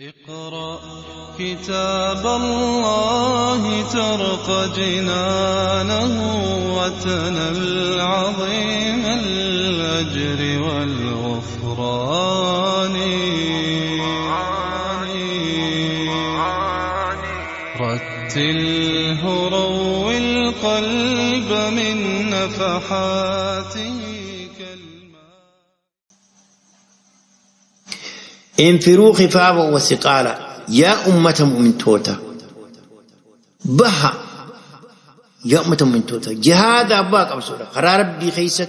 اقرأ كتاب الله ترق جنانه وتنل عظيم الأجر والغفران. رتله روي القلب من نفحاته. انفروا خفافا وثقالا يا أمة مؤمن توتا بها يا أمة مؤمن توتا جهاد أباك أبصورة قرار ربي خيست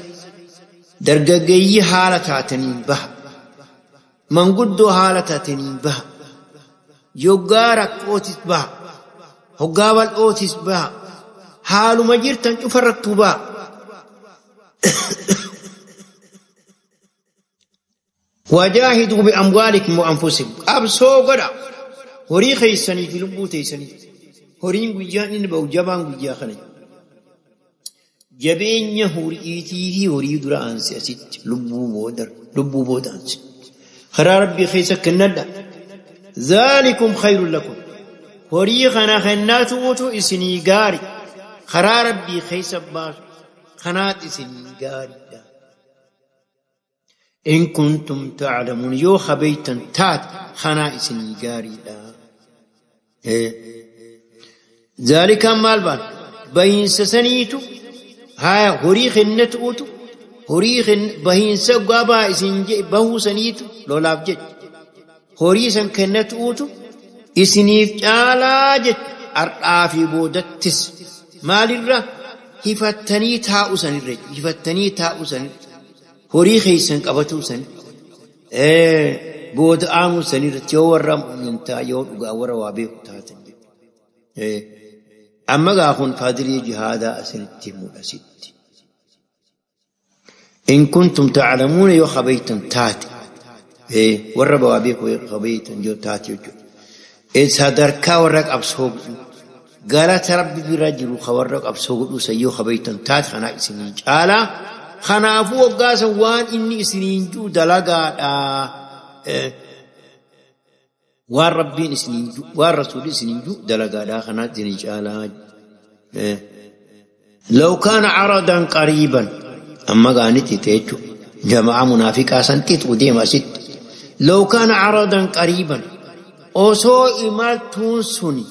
درقاقي حالة تاتنين بها من قدو حالة تاتنين بها يقارك أوتس بها هقابل أوتس بها حال مجرتن تفرقتوا بها وجاهدوا بأموالكم وأنفسكم أبسو قرأ هوري خيسني في لبو تيسني هورين قجان إن بو جبان قجا خنج جبين هوري تيه هوري درا أنسي أسيت لبو بودر لبو بود أنسي خرا ربي خيسك الندى ذلكم خير لكم هوري خنا خنات وتو إسني غاري خرا ربي خيسك باش خنات إسني غاري إن كنتم تعلمون يو خبيتا تات خنائس الجاري إيه. ذلك مالبان بين سسنيتو هاي هريخ النتؤتو هريخ بين سقابا إسنج بهو سنيتو لولا بجد هريسا كنتؤتو إسنيف آلاجت أرآفي بودتس مال الره هفتني تاؤسن الرج هفتني تاؤسن horii keessan qabatuu san booda aanuu san irratti yoo warra mu'mintaa yoo dhugaa warra waa beeku taatan amma gaa kun fadilii jihaadaa asinitti mul'asitti in kuntum ta'lamuuna yoo qabaytan taate warra waa beeku qabaytan yoo taate jechuudha sadarkaa warra qabsoo godhu galata rabbi bira jiru warra qabsoo godhu san yoo qabaytan taate kanaa isinii caalaa خنافو وقاسا وان إني سنين جو دلقا وان ربين سنين جو وان رسول سنين جو دلقا دا خنات نجالا لو كان عرضا قريبا أما قانتي تيجو جماعة منافقة سنتيت وديما ست لو كان عرضا قريبا أوسو إمالتون سني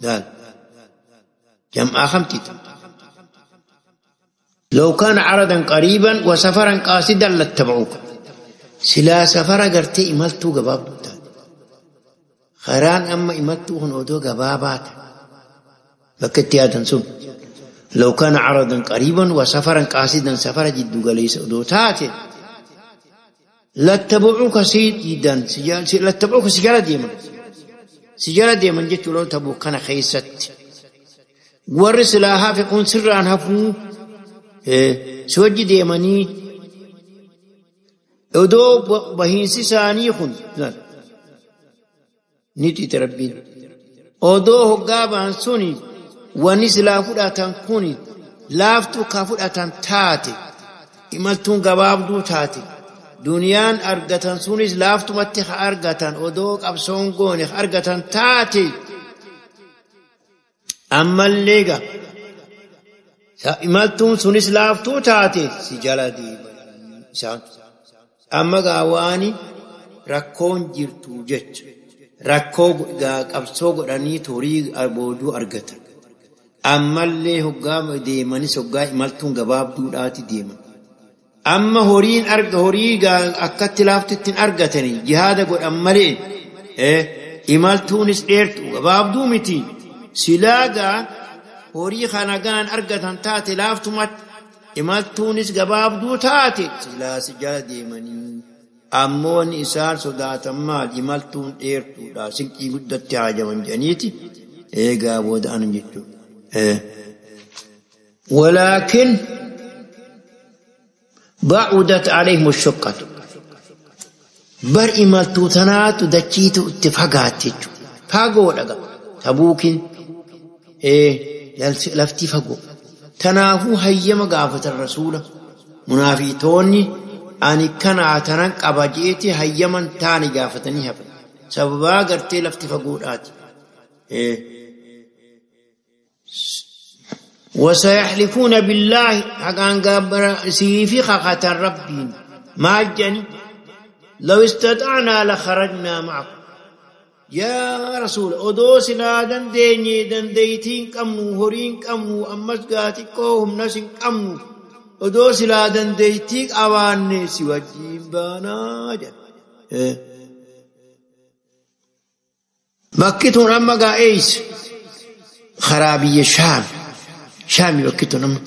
دال جماعة خمتي لو كان عرضا قريبا وسفرا قاصدا لاتبعوك سلا سفر قرتي إمالتو قباب خران أما إمالتو هنودو قبابات بكتي آدن سن لو كان عرضا قريبا وسفرا قاصدا سفر جدو قليس أدوتات لاتبعوك سيدا لاتبعوك سجارة ديما سجارة ديما جدت لو تبوك كان خيست ورسلاها في قن سران هفو سوجي ديماني ادو بهينسي ساني خن نيتي تربين ادو هغابان سوني وني سلا فداتان كوني لافتو كفداتان تاتي imaltuun gabaabduu taate duniyaan argatan sunis laaftumatti argatan odoo qabsoon goone argatan taate ammallee gaa imaltuun sunis laaftuu taate si jala deeman isaan amma gaa waani rakkoon jirtu jecha rakkoo qabsoo godhanii horii booduu argatan ammallee hoggaa deemanis hoggaa imaltuun gabaabduudhaati deeman amma horiin arga horii akkatti laaftutti hin argatanii jihaada godhan malee imaltuunis dheertu gabaabduu miti silaa gaa horii kana gaan argatan taate laaftumatti imaltuunis gabaabduu taate silaa si jala deemanii ammoo wanni isaan sodaatan maal imaltuun dheertuudha sinqii guddatti haajaman jedhaniiti eegaa booda anan jechuudha. ولكن بعدت عليهم الشقة بر إمالتو تناتو دچيتو اتفاقات فاقو لغا تبوكين لفتي فاقو تنافو هيما قافة الرسول منافي توني أني كان عتنان قبجيتي هيما تاني قافتني هفن Sababaa gartee lafti fagoodhaati. وسيحلفون بالله حقان قابر سيفي خاقة ربين ما جني لو استطعنا لخرجنا معكم يا رسول أدوسنا دنديني دنديتين كمنو هورين كمنو أمسقاتكوهم نسين كمنو أدوسنا دنديتين أواني سوى جيبانا جن مكتون أما قائس خرابية شام شامي بكتون أما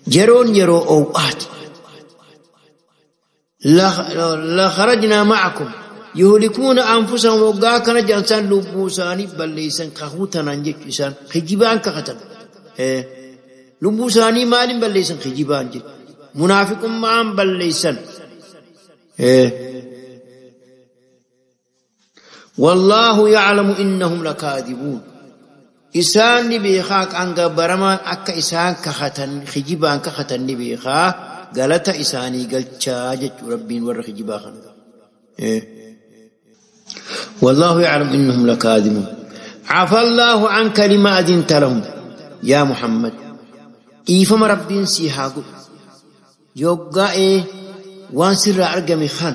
جرون يرو أوقات لا خرجنا معكم يهلكون أنفسهم وقاكنا جانسان لبوساني بل ليسان كهوتنا نجيك خجبان كختن لبوساني مالين بل ليسان خجبان جيك منافق معهم بل ليسان والله يعلم إنهم لكاذبون إسان نبيخاك أنك برمان أكا إسان كختن خجبان كختن نبيخا قالت إساني قلت شاجت ربين ور خجبا خنقا والله يعلم إنهم لكاذبون عفى الله عنك لما أذنت لهم يا محمد إيفما ربين سيهاقو يوقع إيه وان سر أرقمي خان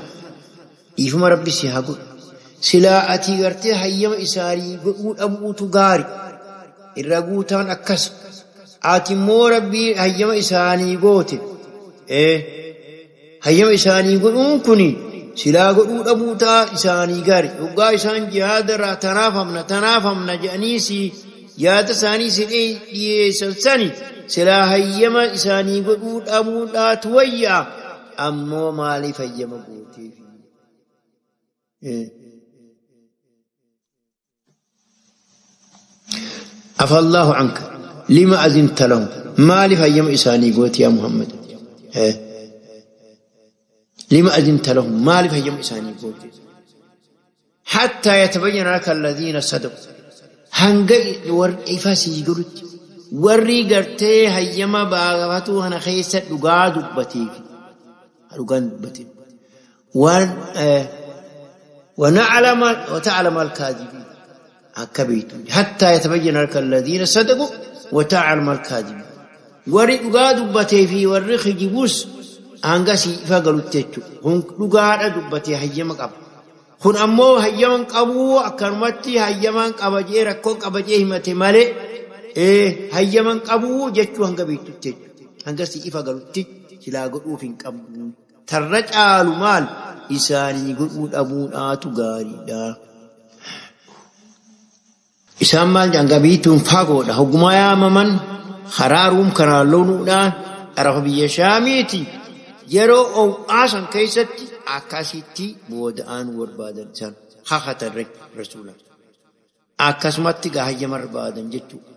إيفما ربي سيهاقو سلا أتي غرتي هيما إساري قول أبو تغاري الرغوتان أكس آتي مو ربي هيما إساني قوتي هيما إساني قول كني سلا قول أبو تا إساني غاري وقا إسان جهاد را تنافمنا تنافمنا جانيسي يا تساني سي دي سلا هيما إساني قول أبو تا تويا أمو مالي فيما قوتي عفى الله عنك لما أذنت لهم ما لفيم إساني قوت يا محمد لما أذنت لهم ما لفيم إساني قوت حتى يتبين لك الذين صدقوا هنگي ور إفاسي قلت وري قرتي هيما باغفتو هنا خيسة لقا دبتي لقا دبتي ونعلم وتعلم الكاذبين أكبيتو حتى يتبين لك الذين صدقوا وتعلم الكاذبين وري لقا دبتي في وري خجبوس هنگسي فقلوا التتو هم لقا دبتي هيما قبل kun ammoo hayyaman qabu akkanumatti hayyaman qaba jee rakkoon qaba jee himate malee hayyaman qabu jechuu hanga beektutti hanga si ifa galutti silaa godhuuf hin qabdu tarra caalu maal isaanii godhuu dhabuudhaatu gaariidha. Isaan maal hanga beektuun fagoodha hogguma yaamaman haraaruun kanaan loluudhaan arafa biyya shaamiiti yeroo ow'aasan keessatti akkasitti booda'aan barbaadan isaan kakatan rasuula akkasumatti hayyama barbaadan jechuudha.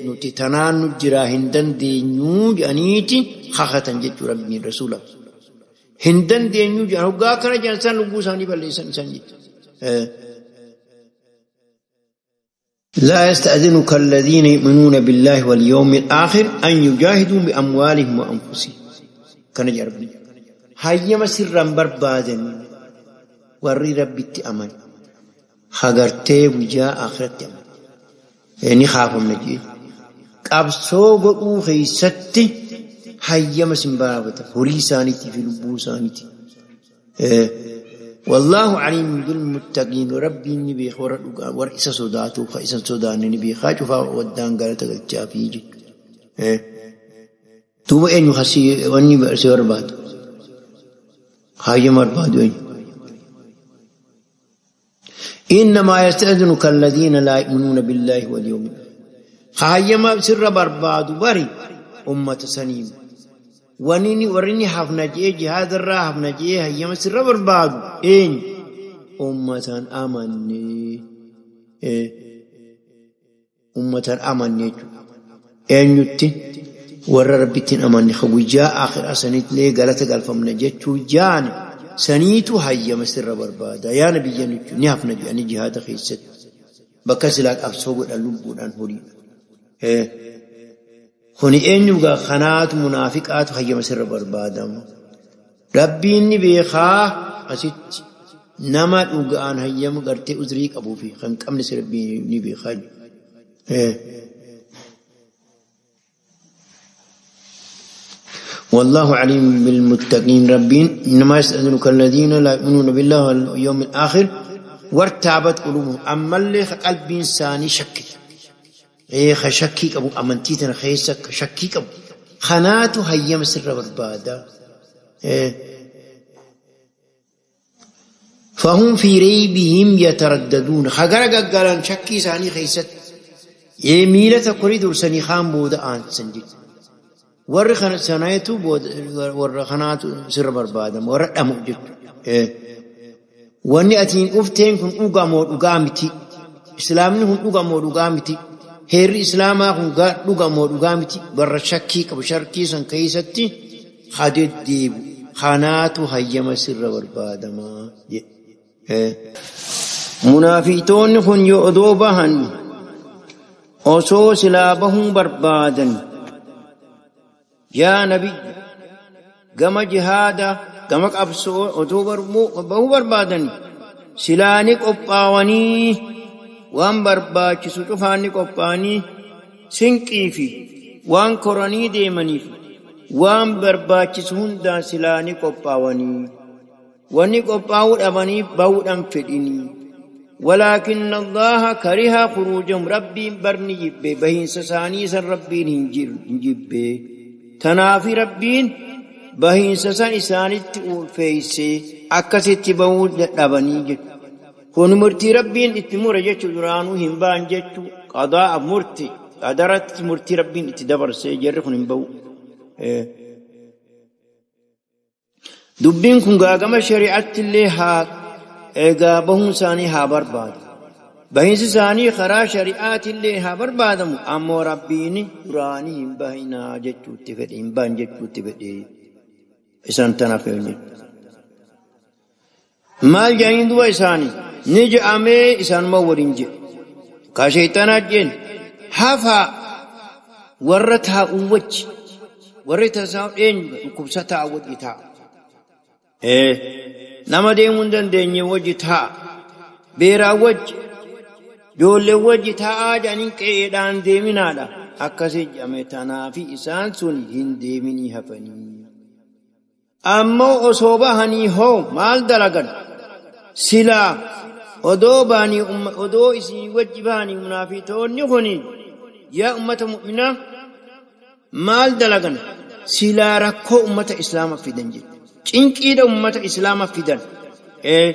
Nuti tanaan nu jiraa hin dandeenyuu jedhaniiti kakatan jechuudha rabbiin rasuula. Hin dandeenyuu jedhan hoggaa akkana jedhan isaan lubbuu isaanii balleessan isaan jechuudha. لا يستأذنك الذين يؤمنون بالله واليوم الآخر أن يجاهدوا بأموالهم وأنفسهم. كان جربني hayyama sirraan barbaadan warri rabbitti aman hagartee guyyaa akhiratti aman ni kaafamna jee qabsoo godhuu keessatti hayyama sin barbaada horii isaaniitii fi lubbuu isaaniitii. Wallaahu aliimun bilmuttaqiin rabbiin ni beeka warra dhugaa warra isa sodaatu ka isa sodaanne ni beekaa cufaa waddaan galata galchaa fi jechuudha. Duuba eenyu kasii wanni si barbaadu. هاي مربادون إنما يستأذنك الذين لا يؤمنون بالله واليوم هاي ما سر برباد بري أمة سنيم ونيني ورني حفنا جيه جهاد الرا حفنا جيه هاي ما سر برباد إن أمة آمني أمة آمني إن يتي warra rabbittiin amanne guyyaa akhiraa saniitillee galata galfamna jechuu jaane saniitu hayyama sirra barbaada yaa nabiyya ni hafna jedhanii jihaada keessatti bakka silaa qabsoo godhan lubbuudhaan horiidha. Kuni eenyugaa kanaatu munaafiqaatu hayyama sirra barbaadama. Rabbiin ni beekaa asitti Nama dhugaan hayyama gartee uzrii qabuu fi kan qabne rabbiin ni beekaa. والله عليم بالمتقين. ربين إنما يستأذنك الذين لا يؤمنون بالله واليوم الآخر وارتابت قلوبهم. أما اللي قلب إنساني شكي إيه خشكيك أبو أمنتيتنا خيسك شكيك أبو خناته هيام سر بربادة إيه. فهم في ريبهم يترددون. خجرج قالن شكي ساني خيست يميلة كوريدور سني خام بودا آن سنجد ور سنايتو بود ور خناتو سر بربادة ور أموجد إيه. واني أتين أفتين كن أقامور أقامتي إسلامني هن أقامور أقامتي هير إسلاما هن أقامور أقامتي ور شكي كبشركي سن كيستي خدد ديب خناتو هيما سر بربادة ما إيه. منافقون هن يؤذوبهن أسو سلابهم بربادا يا نبي قم جهادا قم قبسو أدو بهو بربادني سلاني قباوني وان برباچ سطفاني قباني سنقي في وان كوراني ديمني في وان برباچ سهندا سلاني قباوني واني قباو أبني باو أنفدني ولكن الله كره خروجهم. ربي برني جبه بهين سساني سن ربي هنجبه تنافي ربين بهين سسان إسانت فيسي أكست بهود لبني كون مرتي ربين اتمور جتو درانو همبان جتو قضاء مرتي قدرت مرتي ربين اتدبر سيجرخن همبو دبين كن غاغما شريعة اللي ها ايغا بهون ساني ها برباد بهين ساني خرا شريعات اللي ها بربادم امو ربيني دراني بهينا جتو تفد همبان جتو تفد إسان تنافيني مال جاين دوا إساني نج أمي إسان ما ورينج كشيطان جن حفا ورتها أوج ورتها سام إن كبسة أوج إتا إيه نما ديمون دني وج تا بيرا وج دول وج تا آجانين كيدان ديمنا أكسي جامع تنافي إسان سن هنديمني هفني أما أصوبة هني هو مال دلقن سلا أدو باني أدو إسي وجباني منافقون نخوني يا أمة مؤمنة مال دلقن سلا ركو أمة إسلام في دنجل چنكيد أمة إسلام في دن إيه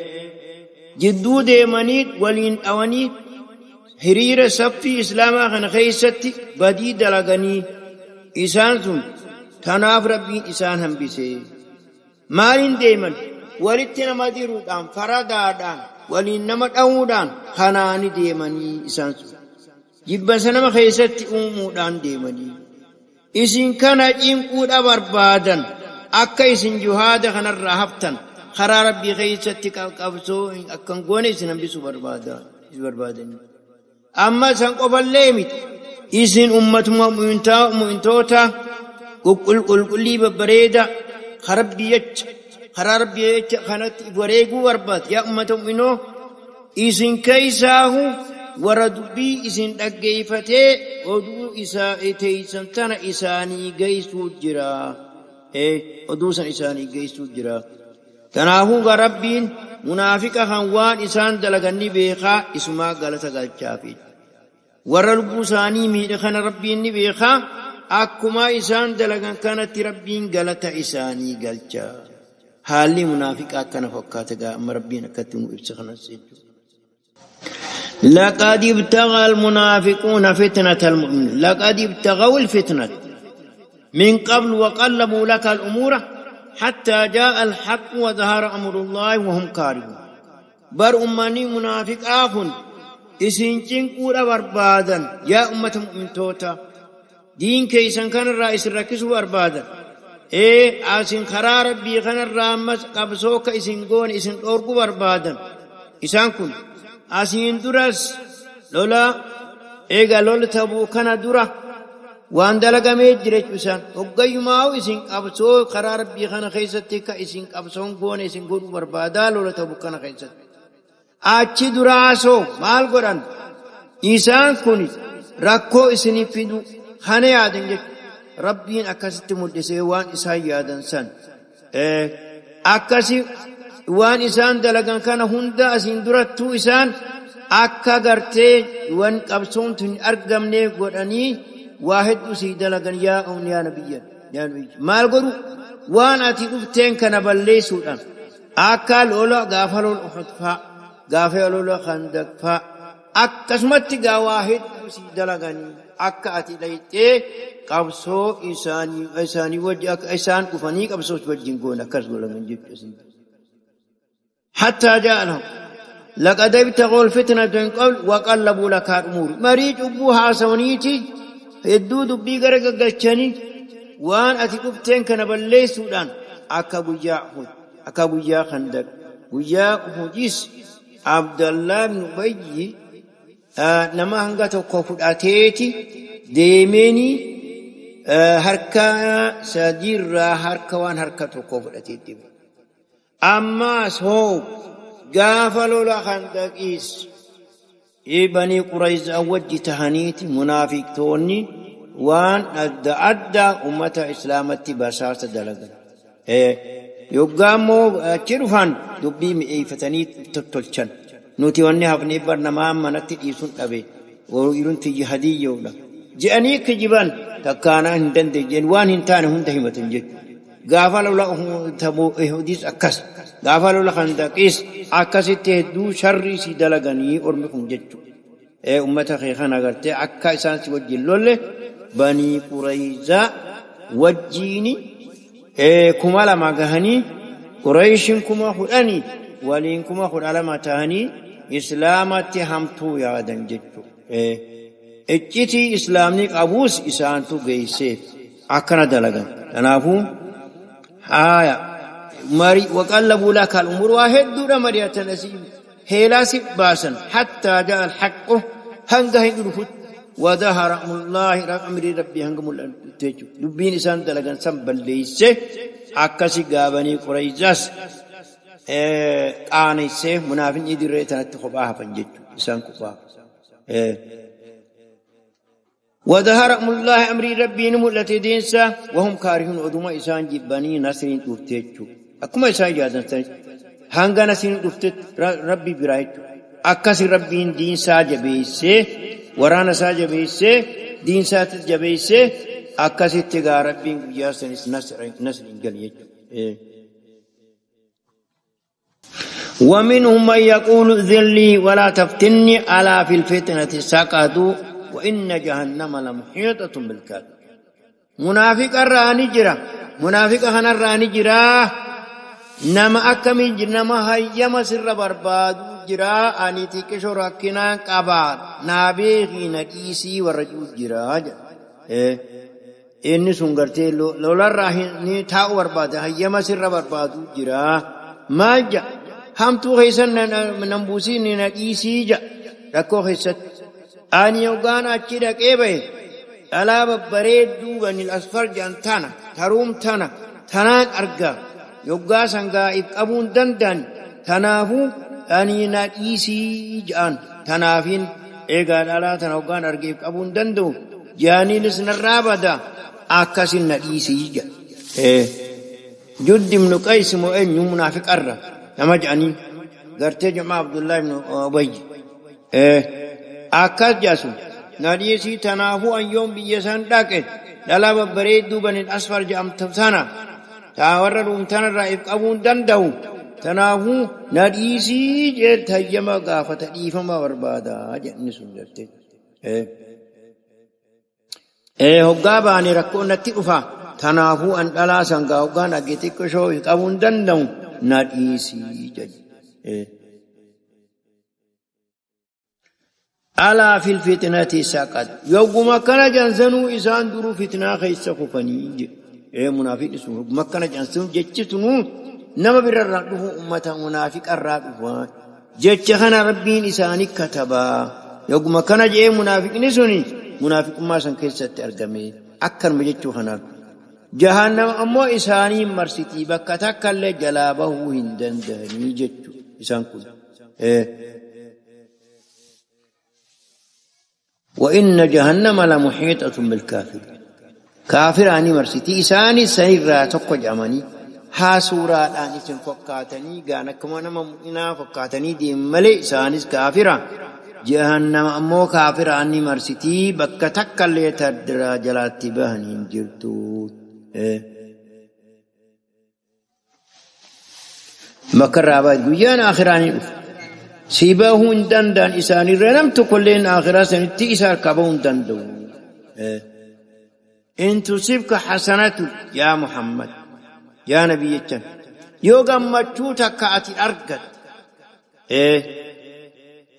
جدو ديماني ولين أواني هرير سفي إسلام خن خيستي بدي دلقني إسان سن تناف ربي إسان هم بيسي مالين ديمن ولتنا مديرودان فرادادان ولين نمت أودان خناني ديمني إسان جبا سنما خيست أمودان ديمني إسن كان جنقود أبربادن أكا إسن جهاد خن الرهبتن خرا ربي خيست كابسو أكا نقوني إسن أمبسو بربادن أما سنقف الليمت إسن أمة مؤمنتوتا قل قل قل ببريدة خرب بيت خراب بيت خنت وريقو وربات يا أمة منو إذن كيساه ورد بي إذن أجيفته ودو إساء تيسن تنا إساني جيسو جرا إيه ودو سن إساني جيسو جرا تناهو غربين منافق خنوان إسان دلغني بيخا إسما غلطة غلطة ورلبو ساني ميد خن ربين بيخا أكما إسان دلغن كانت ربين غلطة إساني غلطة حالي منافق أكنا فكاتك أما ربين أكتنو إبسخنا سيجو. لقد ابتغى المنافقون فتنة المؤمنين لقد ابتغوا الفتنة من قبل وقلبوا لك الأمور حتى جاء الحق وظهر أمر الله وهم كارهون. بر أماني منافق آخن إسين چنقور بربادا يا أمة مؤمن توتا دين كيسان كان الرئيس الركس بربادا إيه آسين خرار ربي خن الرامس قبسوك إسين قون إسين أورقو بربادا إسان كن آسين درس لولا إيغا لولا تبو كان درا Waan dalagamee jira jechuun hoggayyumaa isin qabsoo karaa rabbii kana keessatti ka isin qabsoon goone isin godhuu barbaadaa lola ta'u kana keessatti. Achi duraasoo maal godhan isaan kun rakkoo isiniif fidu kana yaadan jechuudha. Rabbiin akkasitti mul'isee waan isaan yaadan san akkasi waan isaan dalagan kana hunda asiin durattuu isaan akka gartee waan qabsoon hin argamne godhanii واحد أسيد لغن يا أون يا نبي يا نبي مال قرو وانا تقفتين كان بلي سودان أكال أولا غافل الأحد فا غافل أولا خندق فا أكسمت واحد أسيد لغن أكا أتليتي قبصو إساني إساني وجه إسان كفني قبصو وجهن قونا كسبو لغن جبت أسيد حتى جاء لهم لقد ابتغوا الفتنة من قبل وقلبوا لك الأمور مريج أبوها سونيتي hedduu dubbii gara gaggalchanii waan ati dhufteen kana balleessuudhaan akka guyyaa Uhud akka guyyaa Khandaq guyyaa Uhudis Abdallah ibn Ubayy nama hanga tokko fudhateeti deemeenii harka sadiirraa harka waan harka tokko fudhatee deeme. Ammaas hoo gaafa lola Khandaqis Bani Qurayza wajji tahaniiti munaafiqtoonni waan adda addaa ummata islaamatti basaasa dalagan. Yoggaa immoo achi dhufan dubbii mi'eeffatanii tottolchan. Nuti wanni hafnee bar namaa manatti dhiisuun dhabe. Yeroo tiyya hadiyyoodha. Je'anii kijiban takkaanaa hin dandeenyeen waan hin taane hunda himatan jechuudha. Gaafa lola Uhudis akkas. Gaafa lola Khandaqis akkasitti hedduu sharrii si dalaganii ormi kun jechuudha. Ummata kee kana agartee akka isaan si wajjin lolle Banii Qurayzaa wajjiini 2000 gahanii Qurayshin 10,000 waliin 12,000 ta'anii islaamatti hamtuu yaadan jechuudha. Iccitii islaamni qabuus isaantu geesseef akkana dalagan. Kanaafuu haaya mari waqallabuu laka al-umur waa hedduudha mari'atan asii heelaa si baasan hattaa ja'a al-haqqu hanga hin dhufutti وظهر الله أمر ربي hanga mul'atu jechuudha. Dubbiin isaan dalagan san balleeyse akkasi gaabanii Qurayzaas qaaneessee munaafiqni dirree tanatti kophaa hafan jechuudha. Isaan kophaa. وظهر الله أمر ربي ملت دينسا وهم كارهون أدوما إسان جباني نصرين دوفتيچو أكما إسان جادن هنگا نصرين دوفتت ربي برايچو أكسي ربين دينسا جبيسي ورانا سا جبيسي دينسا جبيسي أكسي تغا ربين ياسن نصرين قليچو. ومنهم من يقول ذلي ولا تفتني ألا في الفتنة سقطوا وإن جهنم لمحيطة بالكافرين. منافق الراني جرا منافق هن الراني جرا نما أكمل نما هيما سر برباد جرا أني تكشور ركنا كبار نابي نديسي ورجو جرا إني سونغرتي لولا راهني تاو برباد هيما سر برباد جرا ما جا هم تو خيسن نمبوسي نديسي جا ركو خيست ani yoggaan achi dhaqee bahe dhalaa babbareedduu banil asfar jedhan tana taruum tana tanaan argaa yoggaa sangaa if qabuun danda'an tanaafuu ani na dhiisii jedhan tanaafin eegaa dhalaa tana yoggaan argee if qabuun danda'u jaaniinis narraa bada akkasin na dhiisii jedha. Juddi ibnu Qays moo eenyu munaafiqarra nama jedhanii gartee jamaa Abdullaa ibnu Ubayy. Akkas jaasu na dhiisii tanaafuu ayyoon biyya san dhaqe dhalaa babbareedduu banin asfar jedhamtu sana taa warra dhuumtanarraa if qabuun danda'u tanaafuu na dhiisii jee tayyama gaafata dhiifama barbaada jedhani sun jette. Hoggaa baane rakkoon natti dhufa tanaafuu an dhalaa sangaa hoggaan dhaqe xiqqishoo if qabuun danda'u na dhiisii jedhe. ألا في الفتنة سقط يوم كان جنسنو إنسان درو فتنة خيس خفني إيه منافق اسمه ما كان جنسنو جتشتنو نما بير الرب أمة منافق الرب جتشخنا ربين إنساني كتبا يوم كان جاء منافق نسوني منافق ما سن كيس ترجمه Akkanuma jechuu kanaaf. Jahannama ammoo isaanii marsitii bakka takkallee jalaa bahuu hin danda'anii jechuu isaan kun. وإن جهنم لمحيطة بالكافرين. كافراني مرسيتي إساني سنرى تقج أماني ها سورة الآن فقاتني قانا كما نما مؤمنا فقاتني دي ملي إساني كافرة جهنم أمو كافراني مرسيتي بكا تكالي تدرى جلاتي بهني جرتو. مكر عباد قيان آخراني سيباهون دندان إساني رنم تقولين آخرا سنتي إسار كبون دندو. إن تصيبك حسنة يا محمد يا نبي يجن يو غمچو تكا أتي أرغت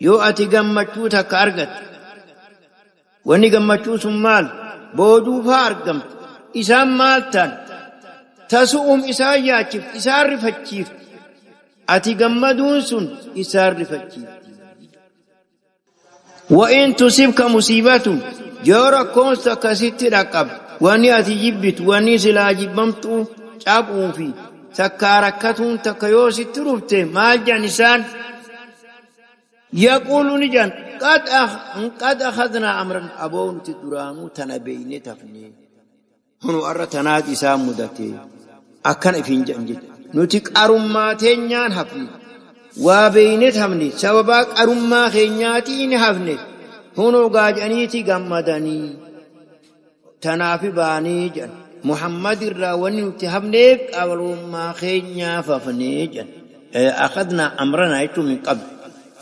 يو أتي غمچو تكا أرغت وني غمچو سمال بودو فا أرغم إسان مالتان تسؤم إسان ياچف إسان رفتشيف أتي غمدون سن إسان رفتشيف. وإن تصيبك مصيبة yoo rakkoon akkasitti dhaqqabe wanni ati jibbitu wanni silaa jibbamtu cabuu fi takka rakkatuun takka yoo sitti dhufte maal jedhan isaan yaquulu ni jedhan qad akhadnaa amran aboo nuti duraanuu tana beeyne tafne hunu arra tanaat isaan mudate akkana ifiin jedhan jechuudha. Nuti qarummaa teenyaan hafne waa beeyne tafne sababaa qarummaa keenyaatiin hafne hunoo gaajaniiti gammadanii tanaafi baanii jedhan Muhammad irraa wanni nuti hafneef qarummaa keenyaaf hafnee jedhan. Akhadnaa amranaa jechuun min qabdu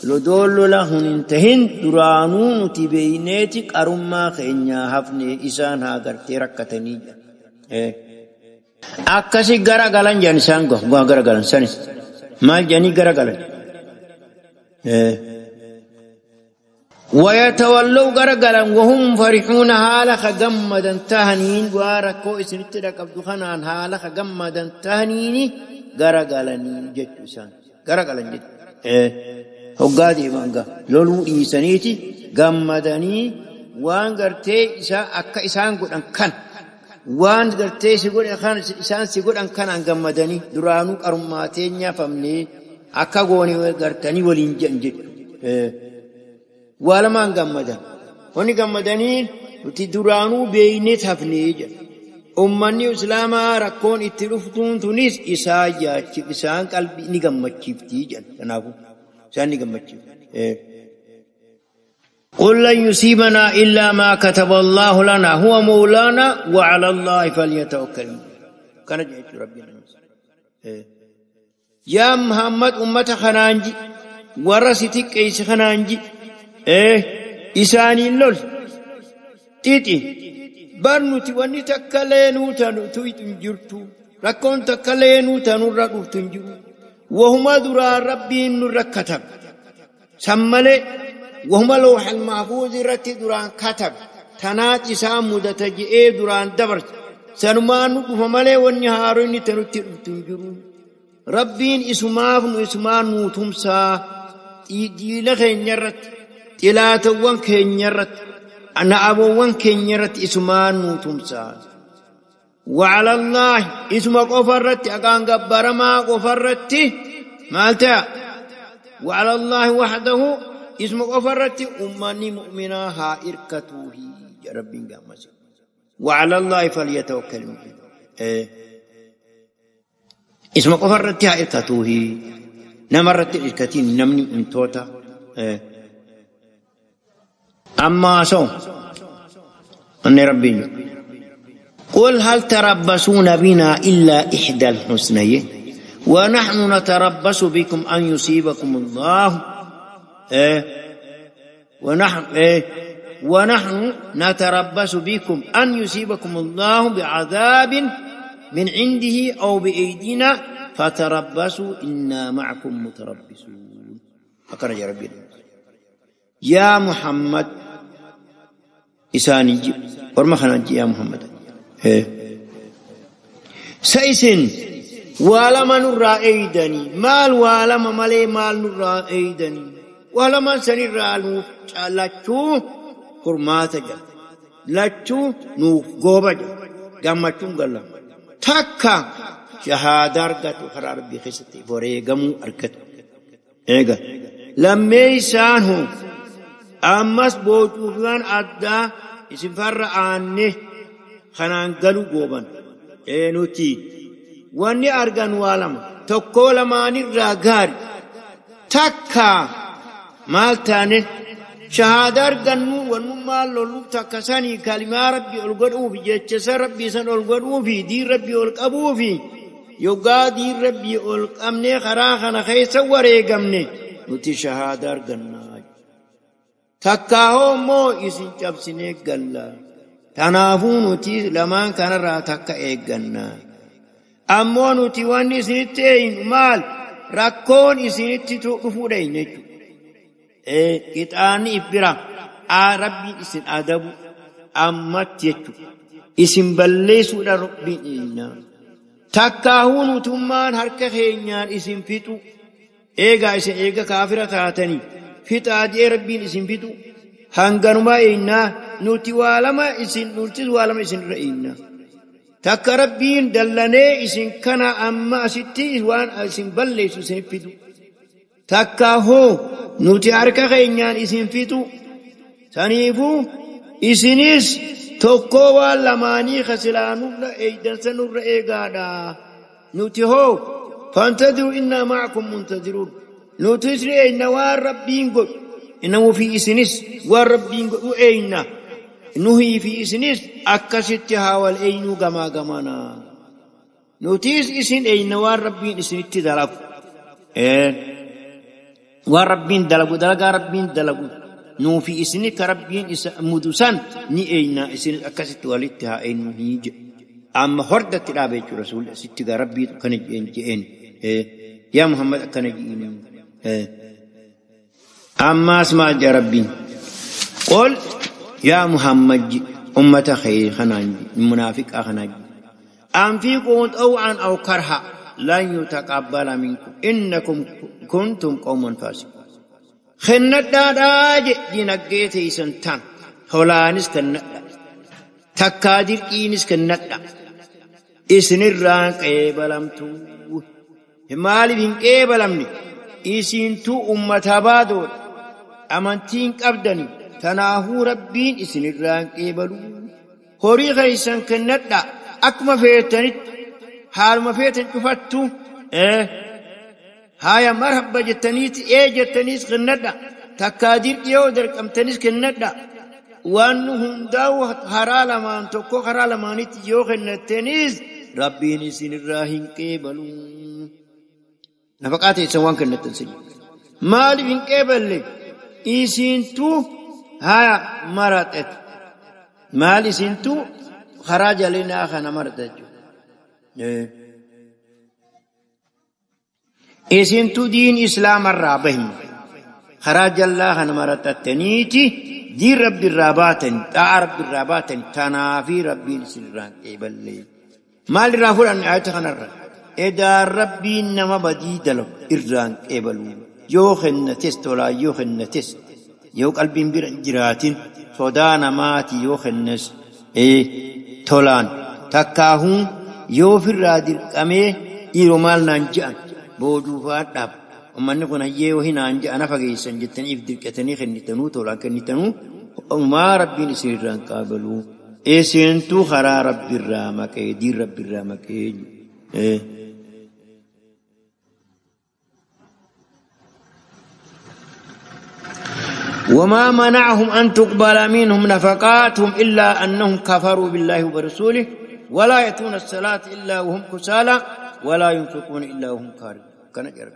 lodoon lola hun hin tahin duraanuu nuti beeyneeti qarummaa keenyaa hafne isaan haa gartee rakkatanii jedhan. Akkasi gara galan jedhan isaan gara galan sanis maal jedhanii gara galan. ويتولوا غرغلا وهم فرحون حال خغمدا تهنين واركو اسنت دقبدو خنان حال خغمدا تهنين غرغلني جچسان غرغلن جچ هوغادي مانغا لولو ايسنيتي غمدني وان غرتي اسا اكا اسان غدان كان وان غرتي سي غدان كان اسان سي غدان كان غمدني درانو قرماتينيا فمني اكا غوني غرتني ولين جنج waalamaan gammadan wanni gammadaniin nuti duraanuu beeyneet hafnee jedha. Ummanni islaamaa rakkoon itti dhuftuun tunis isaan yaachif isaan qalbii ni gammachiiftii jedha. Kanaafuu isaan ni gammachiifti. قل لن يصيبنا إلا ما كتب الله لنا هو مولانا وعلى الله فليتوكل. كان جاء ربنا يا محمد أمة خنانجي ورثتك إيش خنانجي isaaniin lol xiixi bar nuti wanni takka leenuu tanu tuytu hin jirtu rakkoon takka leenuu tanurra dhuftu hin jiru wahuma duraan rabbiin nurra katabe san malee wahuma lawxal mahfuuz irratti duraan katabe tanaat isaan mudata je'ee duraan dabarse sanumaan nu dhufa malee wanni haaronni tanutti dhuftu hin jiru rabbiin isumaaf nu isumaan nuu tumsaa diina keenya irratti xilaatawwan keenya irratti na'aboowwan keenya irratti isumaan nuu tumsaa. وعلى الله isuma qofa irratti aqaan gabbaramaa qofa irratti maal ta'a? وعلى الله وحده isuma qofa irratti ummanni mu'minaa haa irkatuuhi rabbiin gammase. وعلى الله فليتوكل المؤمنون. Isuma qofa irratti haa irkatuuhi nama irratti irkatiin namni mu'mintoota. أما سو أن ربي قل هل تربصون بنا إلا إحدى الحسنيين ونحن نتربص بكم أن يصيبكم الله ونحن نتربص بكم أن يصيبكم الله بعذاب من عنده أو بأيدينا فتربصوا إنا معكم متربصون. أقرأ يا ربي يا محمد إساني ورما خنانجي يا محمد سيسن ولما نرى أيدني مال ولما مالي مال نرى أيدني ولما سنرى لاتشو فرمات جل Lachuu nuuf gooba jedha. Gammachuun galla. Takka shahaadaa argatu karaa Rabbii keessatti wareegamuu argatu. Eega lammee isaan hoo ammas boocuufaan addaa isin farra aanne kanaan galu gooban. Nuti wanni argan waa lama tokkoo lamaanirraa gaari takka maal taane shahaada argannu wannummaa lolluuf takka sanii kalimaa Rabbii ol godhuufi jecha Rabbii san ol godhuufi diin Rabbii ol qabuufi yoggaa diin Rabbii ol qabnee karaa kana keessa wareegamne nuti shahaada argannaa. Takkaa hoo immoo isin cabsinee galla. Kanaafuu nuti lamaan kanarraa takka eegganna. Ammoo nuti wanni isinitti eeynu maal rakkoon isinitti dhufuu dheeyne jechuudha. Qixaanni ibbira Rabbiin isin adabu ammatti jechuudha. Isin balleessuudha Rabbiin eeyna. Takkaahuu nutummaan harka keenyaan isin fixu. Eegaa isin eega kaafira taatanii fixaa jee Rabbiin isin fixu. Hanganumaa eeynaa nuti waa lama isin nutis waa lama isinirra eeynaa. Takka Rabbiin dallanee isin kana amma asitti waan isin balleessu isin fidu. Takka hoo nuti harka keenyaan isin fixu. Saniifuu isinis tokkoo waan lamaanii kasilaa nurra eeydansa nurra eegaadha. Nuti hoo fantadiru innaa ma'akum muntadiruun. Nuti isin eeyna waan Rabbiin godhu. Innamuu fi isinis waan Rabbiin godhu eeyna. Nuhii fi isinis akkasitti haa wal eeynuu gamaa gamanaa. Nutis isin eeyna waan Rabbiin isinitti dalagu. Waan Rabbiin dalagu dalagaa Rabbiin dalagu. Nuufi isini ka Rabbiin isa mudusan ni eeyna isin akkasitti walitti haa eeynu ni jedhe. Amma hordatti dhaabe jechuudha Rasuulli asitti gaa Rabbiitu akkana je'een. Yaa Muhammad akkana je'een. Ammaas maal jedha Rabbiin? Qol yaa Muhammad ummata khayr kanaan munaafiqaa kanaan anfiquu xaw'an aw karha lan yutaqabbala minkum innakum kuntum qawman faasiqin. Kennadhaadhaa jedhe dinagdee teessan tan tolaanis kennadha takkaa dirqiinis kennadha isinirraan qeebalamtu. Maaliif hin qeebalamne? Isintuu ummata baadoodha amantiin qabdani. Tanaafuu Rabbiin isinirraan qeebalu. Horii keessan kennadha akkuma feetanitti haaluma feetan cufattu haaya marhaba jettaniiti jettaniis kennadha takkaa dirqii yoo dirqamtanis kennadha. Waan hundaa'u karaa lamaan tokko karaa lamaanitti yoo kennattaniis Rabbiin isinirraa hin qeebalu. Nafaqaa teessan waan kennattan sin maaliif hin qeeballe? Isintuu haya maraxet maal isintuu karaa jalinaa kana maraxa jechuudha. Isintuu diin islaamarraa bahine karaa jallaa kana maraxattaniiti diin Rabbiirraa baatani xaa'a Rabbiirraa baatani tanaafi Rabbiin isinirraa hin qeeballe. Maalirraa fudhanne ayata kanarra? Edaan Rabbiin nama badii dalagu irraa hin qeebalu. Yoo kennates tolaa yoo kennates yoo qalbiin bira hin jiraatin sodaa namaati yoo kennes tolaan takkaahuu yoo ofirraa dirqamee dhiiroo maal naan je'an boojuufaa dhaaba. Ummanni kun hayyee yoo hinaan je'an hafa geessan jettaniif dirqatanii kennitanuu tolaan kennitanuu maa Rabbiin isinirraa hin qaabalu. Isintuu karaa Rabbiirraa maqee diin Rabbiirraa maqee. وما منعهم أن تقبل منهم نفقاتهم إلا أنهم كفروا بالله ورسوله ولا يأتون الصلاة إلا وهم كسالى ولا ينفقون إلا وهم كارهون. كان جرب.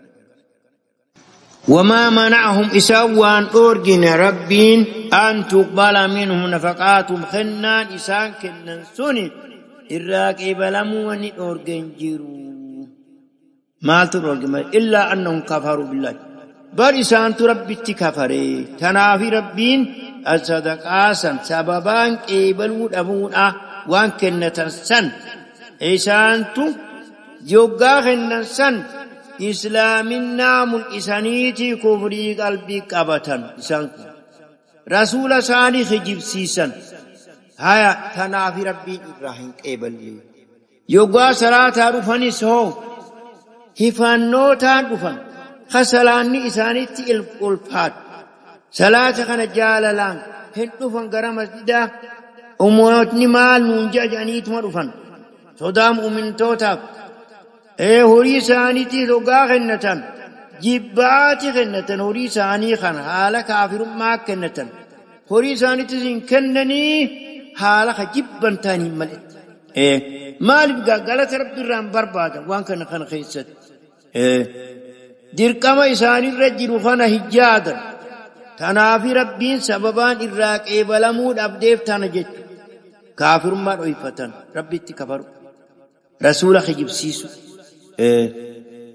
وما منعهم إسوان أرجن ربين أن تقبل منهم نفقاتهم خنان إسان كنن سني إراك إبلمون أرجن جرو ما ترجم إلا أنهم كفروا بالله بل إسان ربي كفري تنافي ربين الصدقاء سببان قبلوا أبونا وان كنتن إسان يوغا خنن إسلامنا من إسانيتي كفري قلبي قبتن إسان رسول ساني خجب سيسن Haya tanaafi rabbiin irraa hin qeeballe. Yoggaa salaataa dhufanis hoo hifannootaan dhufan ka salaanni isaanitti ulfaatu. Salaata kana jaalalaan hin dhufan gara masjidaa uummatni maal nuun jedhaniituma dhufan. Sodaa mu'mintootaaf horii isaaniitti hoggaa kennatan jibbaati kennatan horii isaanii kana haala kaafirummaa kennatan horii isaaniitti hin kennanii haala ka jibban ta'aniin malee. Maaliif galata rabbi irraa hin barbaadan waan kana kana keessatti. Dirqama isaanirra jiru kana hijjaadan. Tanaafi rabbiin sababaan irraa qeebalamuu dhabdeef tana jechuudha. Kaafirummaa dhoyfatan rabbitti kafaru. Rasuula kijibsiisu.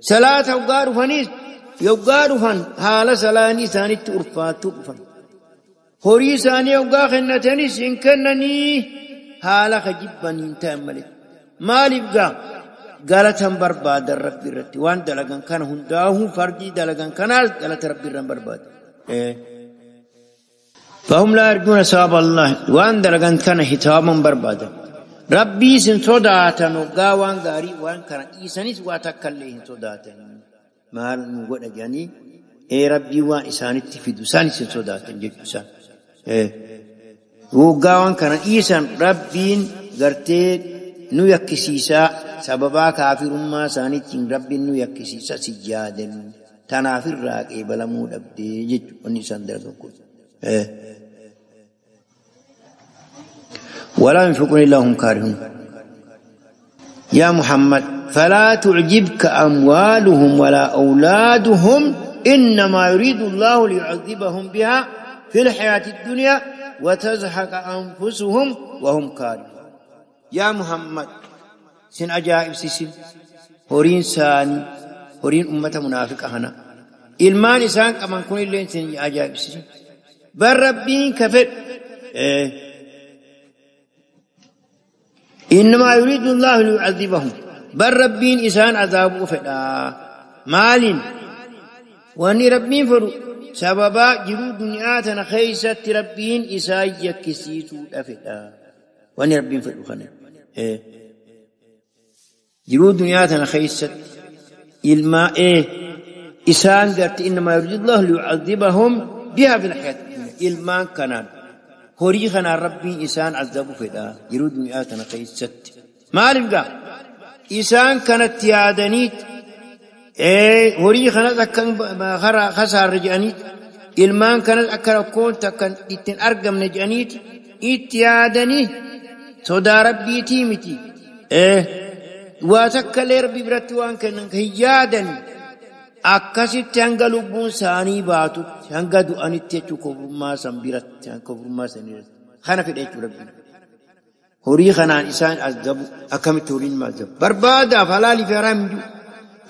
Salaata hoggaa dhufanis yoggaa dhufan haala salaanii isaanitti ulfaattuu dhufan. Horii isaanii hoggaa kennatanis hin kennanii haala ka jibbaniin ta'an malee. Maaliif gaa galatan barbaadan rabbi irratti waan dalagan kana hundaa'uu fardii dalagan kanaas galata rabbi irraan barbaadan. فهم لا يرجون ثواب الله وان دلغن كان حسابا بربادا ربي سن صداتن وغا وان غاري وان كان ايسانيس واتكله صداتن مال نغدا جاني اي ربي وان اسانيتي فيدو سان سن صداتن جيسان وغا وان كان ايسان ربين غرتي نو يكسيسا سببا كافرما سانيتين ربي نو يكسيسا سجادن تنافر راق بلمو دبدي جيت وني سان دلغن كل ولا ينفقون إلا هم كارهون. يا محمد فلا تعجبك أموالهم ولا أولادهم إنما يريد الله ليعذبهم بها في الحياة الدنيا وتزهق أنفسهم وهم كارهون. يا محمد سن أجائب سيسن هورين ساني هورين أمة منافقة هنا إلمان إسان كمان كون اللين سن أجائب سيسن بل ربين كفر. إنما يريد الله ليعذبهم بل ربين إسان عذابه فدا مال وأني ربين فرو سببا جرو دنياتنا خيست ربين إسان يكسيتو أفدا وأني ربين فرو خنا جرو دنياتنا خيست إلما إسان قرت إنما يريد الله ليعذبهم بها في الحياة إلمان كنان horii kanaan rabbiin isaan azabu fedha jiruu duniyaa tana keessatti. Maaliif gaa isaan kanatti yaadaniit horii kanas akka kasaarra jedhaniit ilmaan kanas akka rakkoon takka ittiin argamne jedhaniit itti yaadanii sodaa rabbiitii miti. Waa takka illee rabbi biratti waan kennan hin yaadanii akkasitti hanga lubbuun isaanii baatutti hanga du'anitti jechuu kofrummaa san biratti kofrummaa san irratti kana fedha jechuu rabbiin. Horii kanaan isaan azabu akkamitti horiin maal azabu barbaadaaf halaalii fi haraam hin jiru.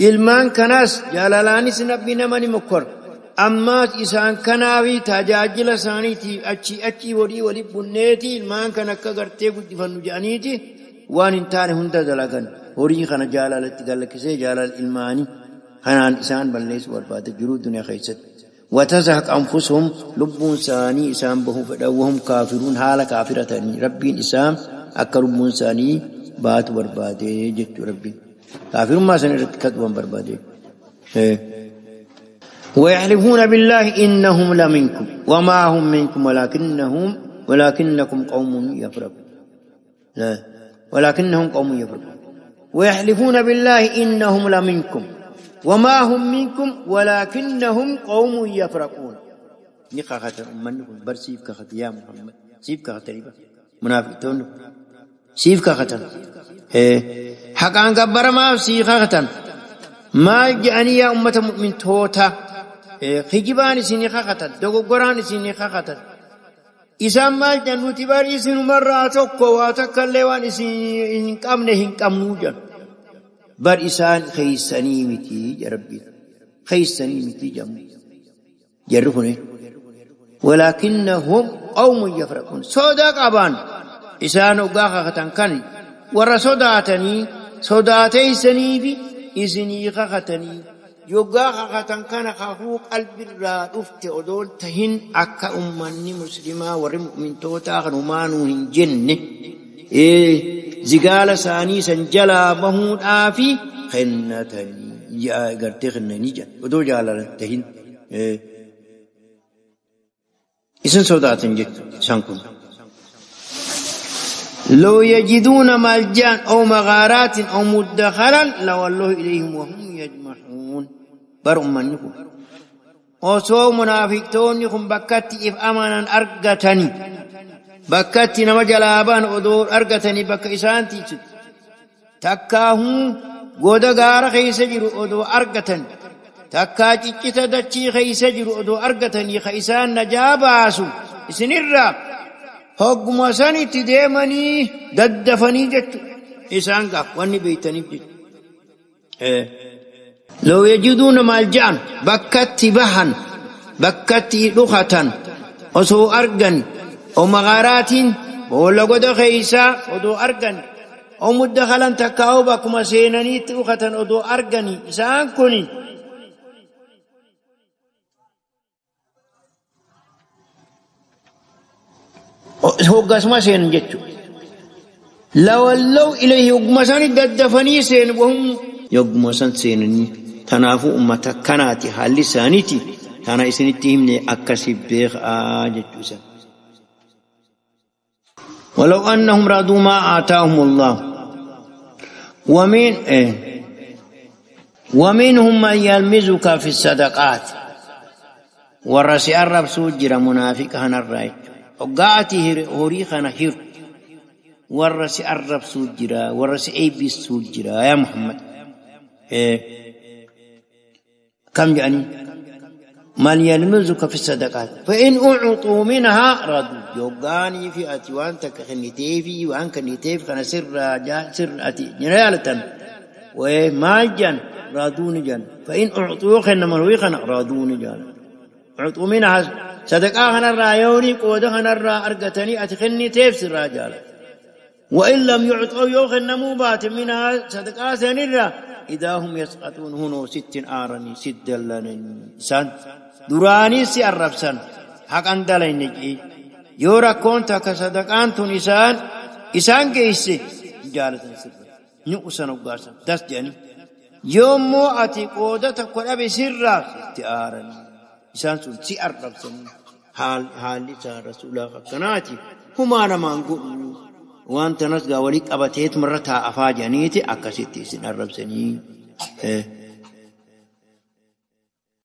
Ilmaan kanaas jaalalaanis rabbi nama ni mokkora. Ammaas isaan kanaafi tajaajila isaaniitiif achii achii horii walitti bunneeti ilmaan kana akka gartee guddifannu jedhaniiti waan hin taane hunda dalagan. Horii kana jaalalatti galakkisee jaalala ilmaanii kanaan isaan balleessuu barbaada jiruu duniyaa keessatti. وتزهق أنفسهم لبون ساني إسام به فدوهم كافرون حال كافرتني ربين إسام أكا لبون ساني بات برباده جت ربي كافر ما سنرتكتوان برباده. ويحلفون بالله إنهم لمنكم وما هم منكم ولكنكم قوم يفرقون. لا ولكنهم قوم يفرقون. ويحلفون بالله إنهم لمنكم وما هم منكم ولكنهم قوم يفرقون. نقاخة أمنكم بر سيف كخت يا محمد سيف كخت ريبا منافقون سيف كخت حقان كبر ما سيف كخت ما جاني يا أمة مؤمن توتا خجبان سيني خخت دوغوران سيني خخت إذا ما جنوتي بار إسن مرة تكو واتكلوان إسن كمنه كمنوجا بر إسان خيساني متي يا ربي خيساني متي جم جرفني ولكنهم قوم يفرقون. صدق أبان إسان أقاخ ختن كان ور صداتني صداتي سني بي إسني ختني Yoggaa kakatan kana kakuu qalbirraa dhufte odoon tahin akka ummanni muslimaa warri mu'mintootaa kan humaanuu hin jenne zigaala isaanii san jalaa bahuudhaafi kennatanii gartee kennanii jedhan odoo jaalalan tahin isin sodaatan jechuudha isaan kun. لو يجدون ملجأ أو مغارات أو مدخلا لولوا إليهم وهم يجمحون بر أمنكم osoo munaafiqtoonni kun bakkatti if amanan argatanii bakkatti nama jalaa ba'an odoo argatanii bakka isaan tiisu takkaahuu goda gaara keessa jiru odoo argatan takkaa ciccita dachii keessa jiru odoo argatanii ka isaan najaa baasu isinirraa hogguma san itti deemanii daddafanii jechuudha isaan gaaf wanni beeytaniif jechuudha. لو يجدون ملجأ بكت بهن بكت لخة أسو أرجن أو مغارات ولا قد خيسا أدو أرجن أو مدخلا تكاو بكما سينني لخة أدو أرجن إسان كوني هو قسم سين جتشو لو إليه قمسان ددفني سين وهم يقمسان سينني تنافو أمتا كاناتي حالي سانيتي تانا إسنتي همني أكسب بيخ آجتوسا ولو أنهم رضوا ما آتاهم الله ومنهم من يلمزك في الصدقات والرسي الرب سجر منافق هنا الرأي وقاتي هوريخنا هير والرسي الرب سجر والرسي أيبي سجر يا محمد كم يعني من يلمزك في الصدقات فإن أعطوا منها رضوا يوغاني في أتوان تكخنيتيفي وأن كنيتيف كان سر جاء سر أتي جنالة وما جن رضون جن فإن أعطوا خن مرويخنا رضون جن أعطوا منها صدقاء خن الرايوني قود خن الرا أرقتني أتخنيتيف سر جال وإن لم يعطوا يوخن موبات منها صدقاء سنرا إذا هم يسقطون هنا ست آرني ست دلني سان دراني سي الربسن حق أندلين نجي يورا كونتا كصدقان تون إسان إسان كيسي جالة سر نقصن وقاسن دس جاني يوم مو أتي قودة تقول أبي سرا ست آرني إسان سن سي الربسن حال حال سان رسول الله كناتي هما نمان وانت نسقى وليك أبتيت مرتها أفاجانيتي أكسيتي سن الربسني